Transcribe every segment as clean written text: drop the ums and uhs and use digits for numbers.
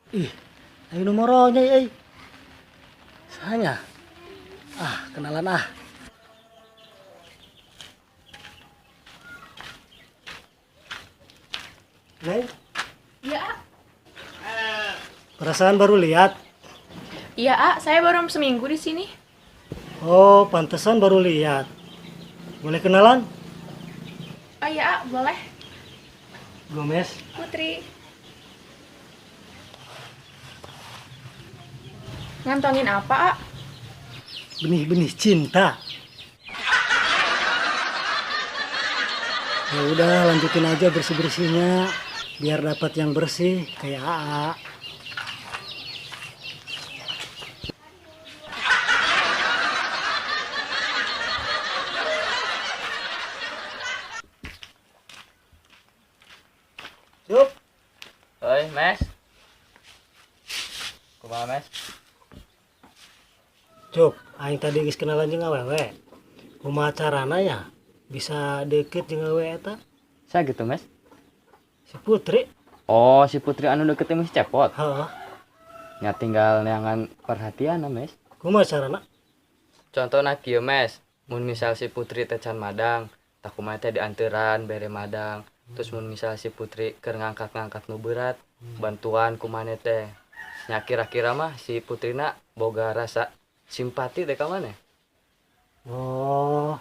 Ih, ayo nomornya, eh. Sahanya. Ah, kenalan ah. Neng? Iya, A. Perasaan baru lihat. Iya, A. Saya baru seminggu di sini. Oh, pantesan baru lihat. Boleh kenalan? Oh iya, A. Boleh. Gomez. Putri. Ngantongin apa, A? Benih-benih cinta. Ya udah, lanjutin aja bersih-bersihnya biar dapat yang bersih kayak AA. Yup. Oi, Mes. Kumaha, Mes? Cuk, aing tadi geus kenalan jeung awewe. Kumaha carana ya bisa deket jeung awewe eta? Sa gitu, Mes? Si Putri. Oh, si Putri anu deket jeung si Cepot. Heeh. Nya tinggal neangan perhatian, Mes. Kumaha carana? Contohna kieu, Mes. Mun misal si Putri teh can madang, tah kumaha teh dianteran bere madang. Terus mun misal si Putri keur ngangkat-ngangkat nu berat, bantuan kumaha teh. Nya kira-kira mah si Putrina boga rasa simpati teh ka maneh. Oh.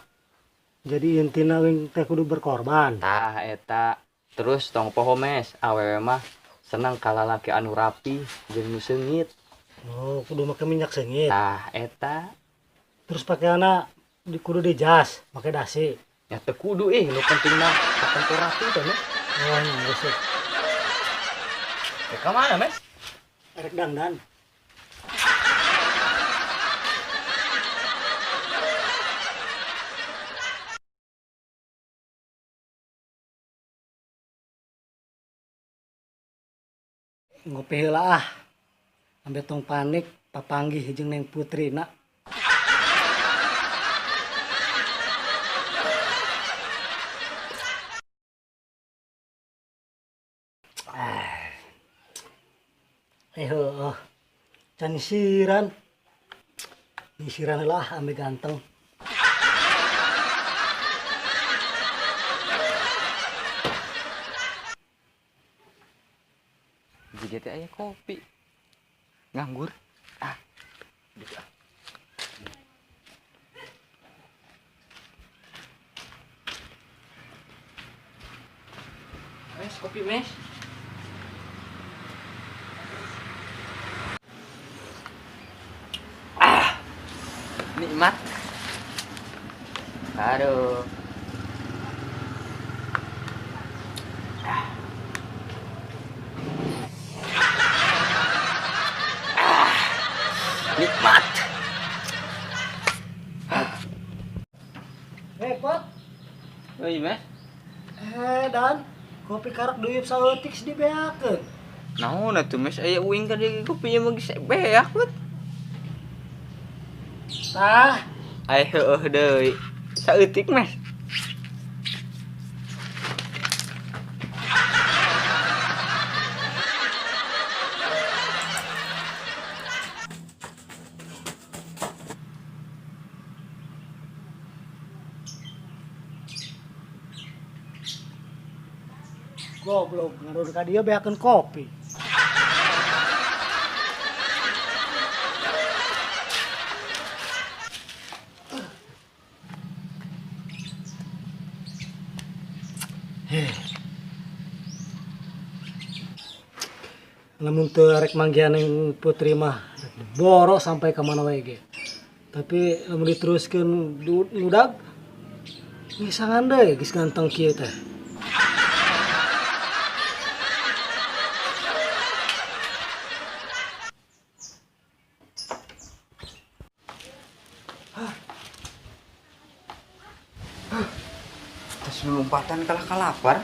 Jadi intina wing teh kudu berkorban. Tah eta. Terus tong poho, Mes, awewe mah senang ka lalaki anu rapi jeung nu seungit. Oh, kudu make minyak seungit. Tah eta. Terus pakaianna di kudu di jas, make dasi. Ya teu kudu ih, nu penting mah katempo rapi teh, Mes. Oh, nya geus sih. Rek ka mana, Mes? Erek dangdan. Ngopi heula ah. Ambe tong panik papanggih jeung Neng Putri na. Heuh. Can nyisiran. Nyisiran heula ah ambe ganteng. Jika teh aya kopi. Nganggur. Ah. Gitu ah. Mes, kopi, Mes. Ah. Nikmat. Aduh. Nikmat. Repot. Oi, Mes. Dan kopi karak duyup saeutik dibeakeun. Naon atuh, Mes? Aya uing ka deui kopi mah geus beak, bet. Tah. Ai heueuh deui. Saeutik, Mes. Goblok, ngarur ka dieu beakeun kopi. Heh. Lamun teu arek manggihan Neng Putri mah rek diboro sampai ka mana wae ge. Tapi lamun diteruskeun ngudag ngesangan deui geus ganteng kieu teh. Terus lompatan kalah kalapar.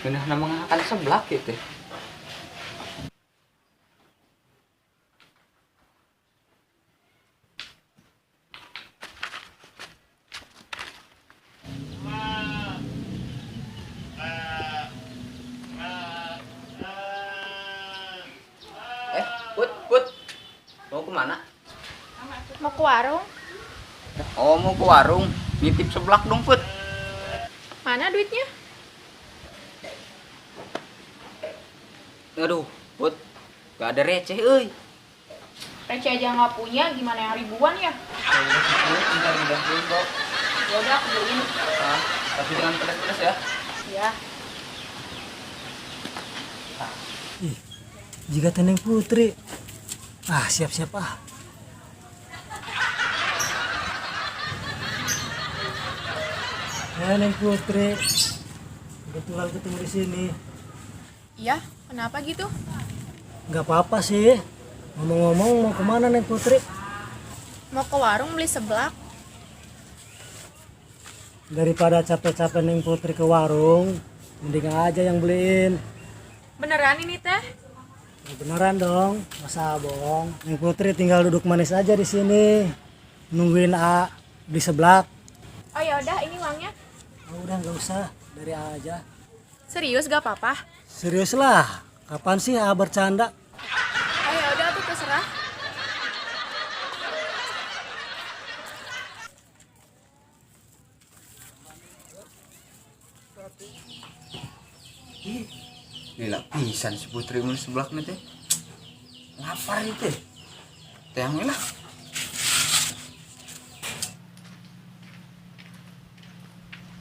Bener nama ngakan seblak gitu. Put, Put. Mau kemana? Mau ke warung? Oh, mau ke warung. Nitip seblak dong, Put. Mana duitnya? Aduh, Put. Gak ada receh, euy. Receh aja nggak punya, gimana yang ribuan ya? Bentar, udah beliin kok. Ya udah, aku beliin. Ah, tapi jangan pedes-pedes ya. Iya. Ih, jika teneng Putri. Ah, siap-siap ah. Ya, Neng Putri. Kebetulan ketemu di sini. Iya, kenapa gitu? Nggak apa-apa sih. Ngomong-ngomong mau kemana Neng Putri? Mau ke warung beli seblak. Daripada capek-capek Neng Putri ke warung, mending aja yang beliin. Beneran ini teh? Ya, beneran dong, masa bohong. Neng Putri tinggal duduk manis aja di sini, nungguin A beli seblak. Oh ya udah, ini uangnya. Oh, udah nggak usah, dari A aja. Serius gak apa-apa? Serius lah, kapan sih A bercanda? Oh ya udah, tuh terserah. Ih, lila pisan si Putri mun seblak nih teh. Lapar itu. Teh yang lah.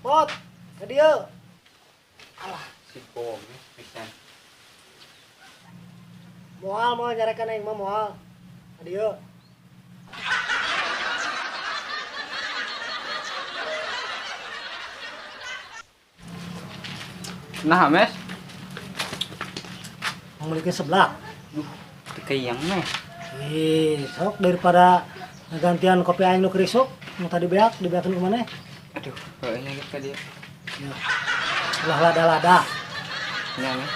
Pot, ke dia. Alah, si Gomes pisan. Moal, moal nyarekan aing mah moal. Ke dia. Nah, Mes. Mau beliin seblak. Duh, kayang meh. Ih, sok daripada gantian kopi aing nu krisuk, nu tadi beak dibeakeun ku maneh. Aduh, kayaknya gitu dia. Ya. Ulah lada-lada. Ya, nih.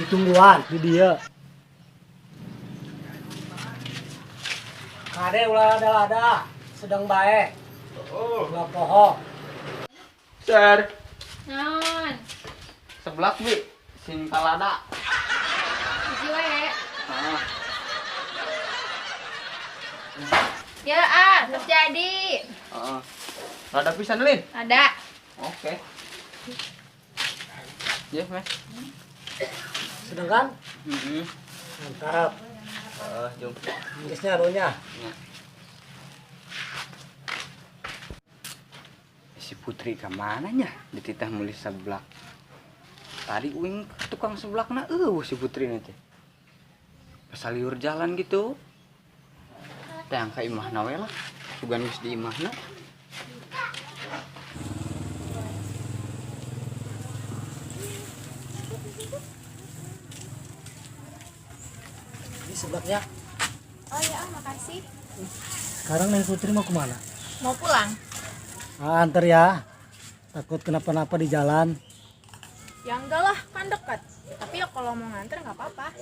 Ditungguan di dia. Kade ulah lada-lada, sedang bae. Oh. Ulah poho. Ser. Naon? Seblak, Bi. Sing kalada. Hiji we. Ah. Ya, ah, terus jadi. Heeh. Lada pisan, Lin? Ada. Oke. Ya, Mas. Sedang kan? Heeh. Mantap. Heeh, jom. Inggrisnya anunya. Ya. Si Putri ke mana nya? Dititah meuli seblak. Tadi uing tukang seblakna eueuh si Putri teh. Pasaliur jalan gitu. Teh angka imahna we lah. Sugan geus di imahna. Ini seblaknya. Oh ya, makasih. Sekarang Neng Putri mau kemana? Mau pulang. Ah, antar ya. Takut kenapa-napa di jalan. Ya enggak lah, kan dekat. Tapi ya kalau mau nganter nggak apa-apa.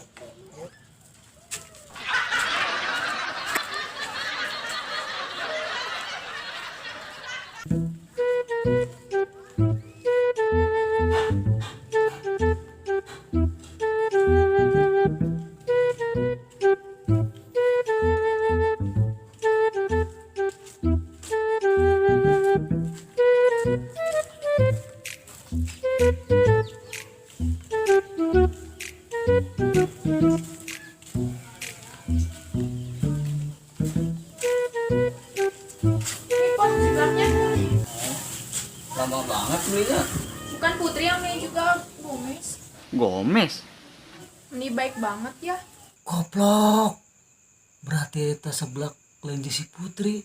Ini Pot, seblaknya. Lama banget belinya. Bukan Putri yang beli juga, Gomes. Gomes? Ini baik banget ya. Koplok. Berarti itu seblak Lain si Putri.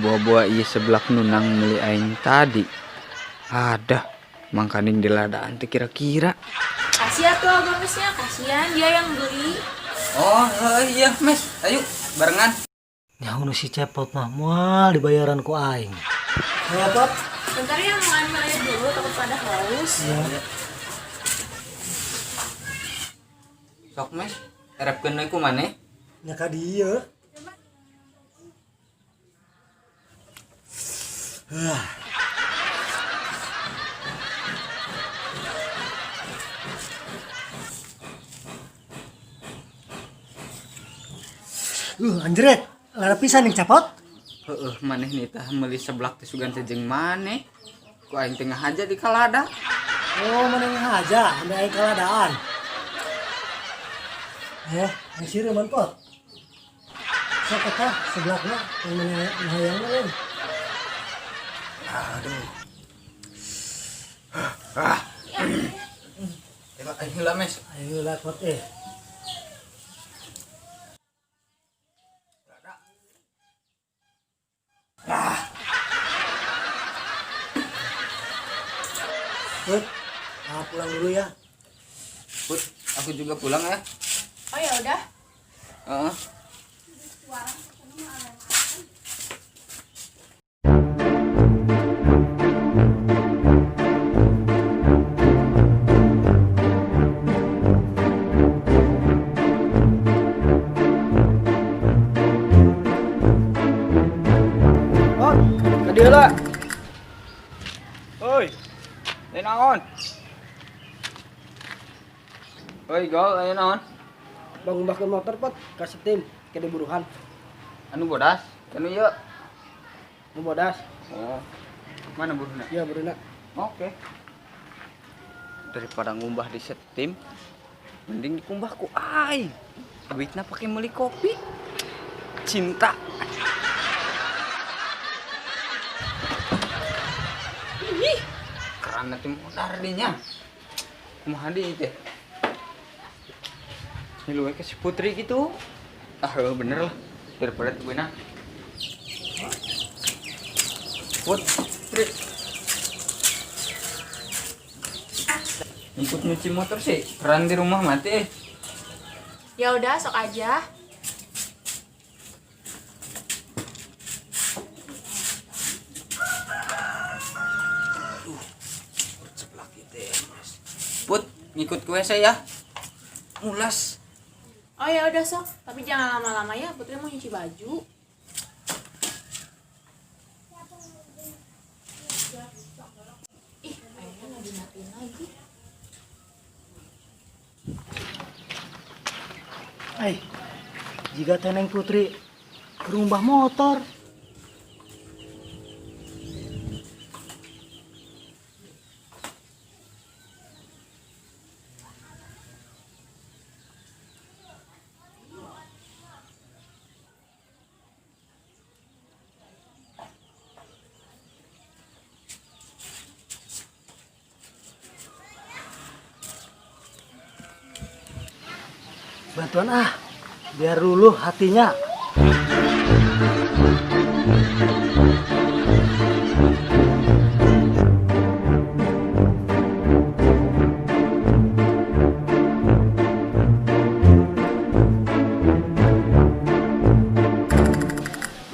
Buah-buah ieu seblak nunang meuli aing tadi. Ada, mangkaning diladaan teh kira-kira. Kasih atuh Gomesnya, kasihan dia yang beli. Oh, iya, Mes. Ayo barengan. Nyaho nu si Cepot mah moal dibayaran ku aing. Ayo, Pot. Bentar ya, mau ambil air dulu, takut pada haus. Iya. Sok, Mes. Erepkeun we ku maneh. Nya ka dieu. Anjret, lara pisan yang Cepot. Heeh, maneh nitah meuli seblak teh sugan teh jeung maneh. Ku aing teh ngahaja di kalada. Oh, maneh ngahaja, ambe aing kaladaan. Yang sireuman, Pot. Sok eta seblakna yang maneh hayangna euy. Aduh. Ah. Tengok aing heula, Mes. Aing heula, Pot eh. Put, pulang dulu ya. Put, aku juga pulang ya. Oh ya udah. Heeh. Oh, ka dieu lah. Oi. Aya naon? Oi, gol, aya naon? Bang ngumbahkeun motor, Pot, ka setim, ke diburuhan. Anu bodas? Anu ieu? Nu bodas. Oh. Mana buruhna? Iya, buruhna. Oke. Daripada ngumbah di setim, mending dikumbah ku aing. Duitna pake meuli kopi. Cinta. Ih, keren nanti modar dinya. Kumaha deui teh? Ini lu ke si Putri gitu. Ah, heuh, bener lah. Daripada teu beunang. Put, Putri. Ikut nyuci motor sih, keran di rumah mati. Ya udah, sok aja. Sebelah kita ya, Mas. Put, ngikut ke WC ya. Mulas. Oh ya udah sok, tapi jangan lama-lama ya, Putri mau nyuci baju. Ih, airnya nggak dimatiin lagi. Ai, jika teneng Putri ke rumah motor. Bantuan ah, biar luluh hatinya.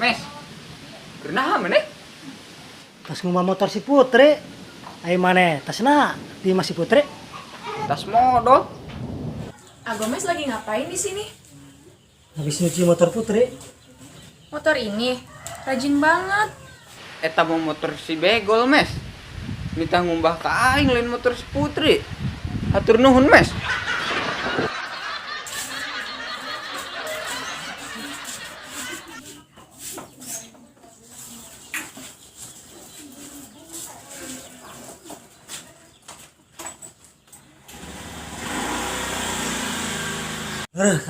Mes, kunaon maneh? Tas ngumbah motor si Putri. Ayo maneh, tasna di mas si Putri. Tas modal. Agomes lagi ngapain di sini? Habis nyuci motor Putri. Motor ini rajin banget. Eta mau motor si Begol, Mes. Minta ngumbah ke aing lain motor si Putri. Hatur nuhun, Mes.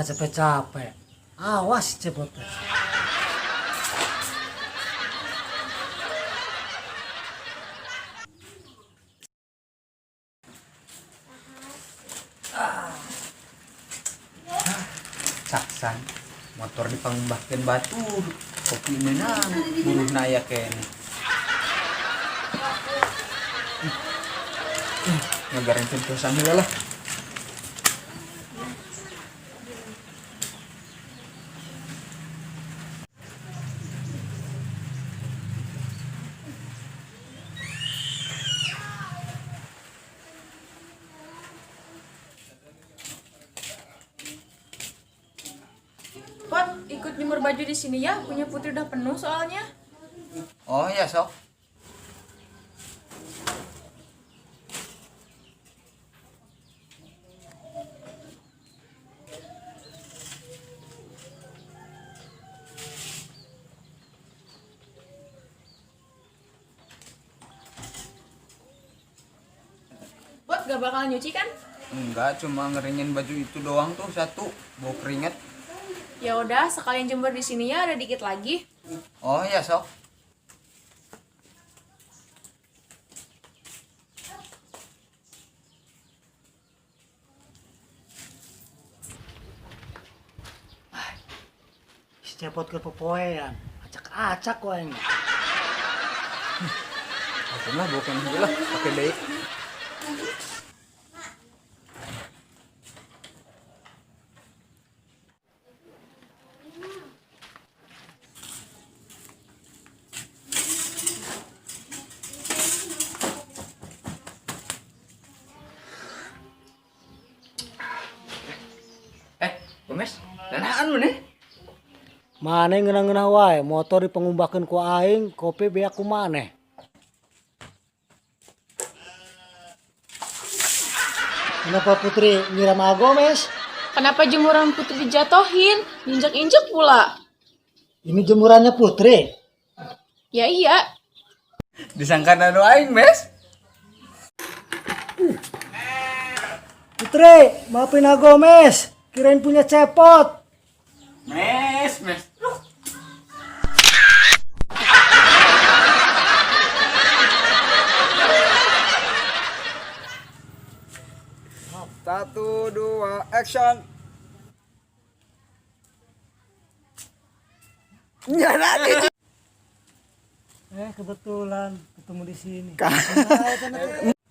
Capek-capek. Awas Cepot. Saksan. Motor dipangumbahkeun batur, kopi meunang, buruhna aya keneh. Ngagarengkeun kosan heula lah. Pot, ikut jemur baju di sini ya. Punya Putri udah penuh soalnya. Oh iya sok. Pot, gak bakal nyuci kan? Enggak, cuma ngeringin baju itu doang tuh satu, bau keringet. Ya udah, sekalian jemur di sini ya, ada dikit lagi. Oh iya sok. Si Cepot ke popoean. Acak-acak kok aing. Ampun lah, bau keringet lah, pakai deui. Gomes, danaan maneh? Maneh ngeunah-ngeunah wae, motor dipangumbahkeun ku aing, kopi beak ku maneh. Kenapa Putri nyiram Gomes? Kenapa jemuran Putri dijatohin? Injek-injek pula. Ini jemurannya Putri. Ya iya. Disangka anu aing, Mes. Putri, maafin Gomes. Kirain punya Cepot. Mes, mes. Satu, dua, action. Kebetulan ketemu di sini.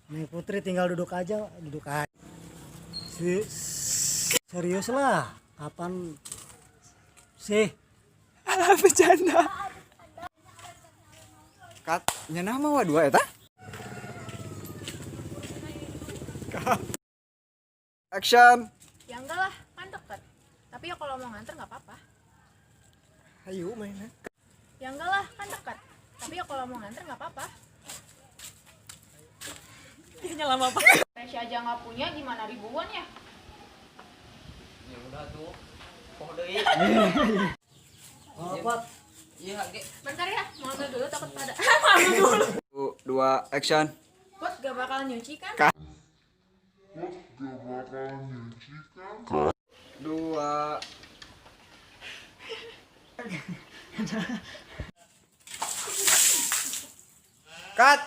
Nih Putri tinggal duduk aja, duduk aja. Serius lah, kapan sih? Bercanda. Kat, nya nama wa dua eta? Cut. Action. Ya enggak lah, kan deket. Tapi ya kalau mau nganter nggak apa-apa. Ayo mainnya. Ya enggak lah, kan dekat. Tapi ya kalau mau nganter nggak apa-apa. Kayaknya lama banget. Resya aja nggak punya, gimana ribuan ya? Ya udah tuh. Poh deui. Oh, Pot. Iya, ge. Bentar ya, mau ambil dulu takut pada. Mau ambil dulu. Satu, dua, action. Pot gak bakal nyuci kan? Dua. Cut.